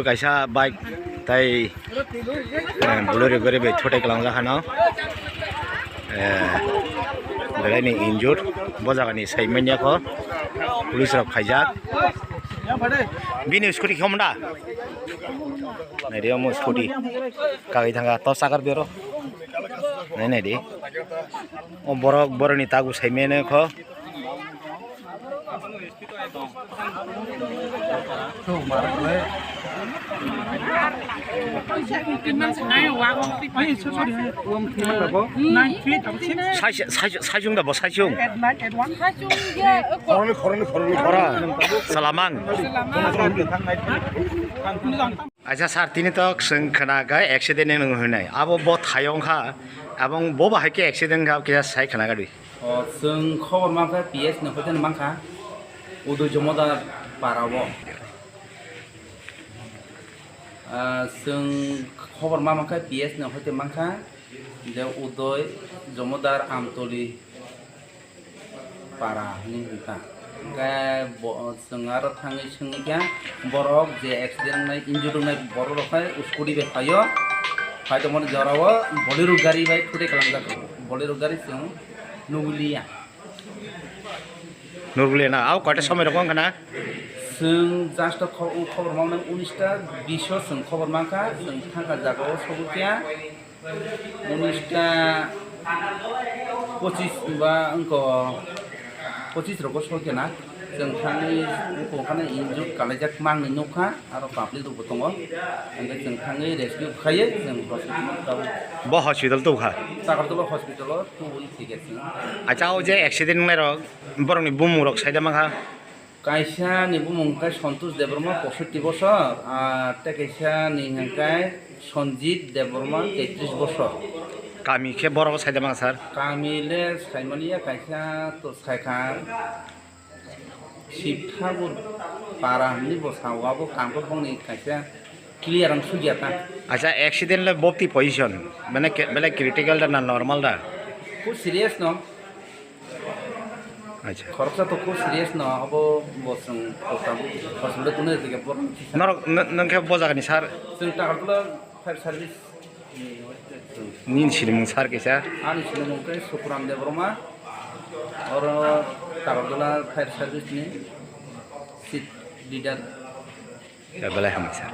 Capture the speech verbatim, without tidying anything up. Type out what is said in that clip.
video kaisa bike tai, eh, Bolero gari bai thotai kalangjak hano. Eh, belai ni injured, bo jaga ni sai manya kho, police rok khaijak. Bini scooty khe homda. Nai de omo scooty. Kagai thanga to sakar bero. Nai nai de. O borok borok ni tagu sai manya kho. Sai-, sai-, saijung da bo saijung. Ora, salamang. Acha sir, tini to chwng khna khe accident ni nung hinai. Abo bo thayong kha, abong bo bahai khe accident kha, kisa sai khna kadi. O, chwng khobor mankha P S ni hoite mankha, Udu Jomodar para o. Ah, chwng khobor ma mankha P S ni hoite mankha, je Udoy Jomodar Amtoli para hinwi hwnkha. Hwnkhe bo, chwng aro thangwi swngwi kha, borok je accident wngnai, injured wngnai borok rok khai scooty bai phaio, phai tongmani jora o Bolero gari bai thutai kalangjak, Bolero gari chwng nugwi liya. Nurgulena, au koita somoi rok wngkha na? Chwng just kho-, khobor mangnai unis ta bish o chwng khobor mankha, chwng thangkha jaga o sogwi kha unis ta pochis ba wngkha pochis rogo sogwi kha na. Chwng thangwi wngkha na injured kalaijak mangni nukha, aro public rokbo tongo, hwnkhe chwng thangwi rescue khaio, chwng hospital tabuk. Bo hospital tubukha? Agartala hospital o tubui thikhe chwng. Acha, o je accident wngnai rok, borokni bumung rok saida mankha? Kaisa ni bumung khe Santosh Debbarma, poisotti bosor, ar tei kaisa ni hwnkhe Sanjit Debbarma, tetris bosor. Kami khe borok saida mankha, sir? Kami le saimaliya, kaisa to saikha Sibthagur para hinwi bo sao, abo kangkol bongni kaisa clear ang sugya ta. Acha, accident le bopti position, mane ke-, belai critical da na normal da? Khub serious no. Acha. Khoroksa to khub serious no, abo bo chwng hospital, hospital tungwi rwgwi borok. Norok, n-, nwng khe bo jagani sir? Chwng Takartula fire service. Nini sinimung sir kisa? Ani sinimung khe Sukuram Debbarma, oro Takartula fire service ni seat leader. Ya, belai hambai sir.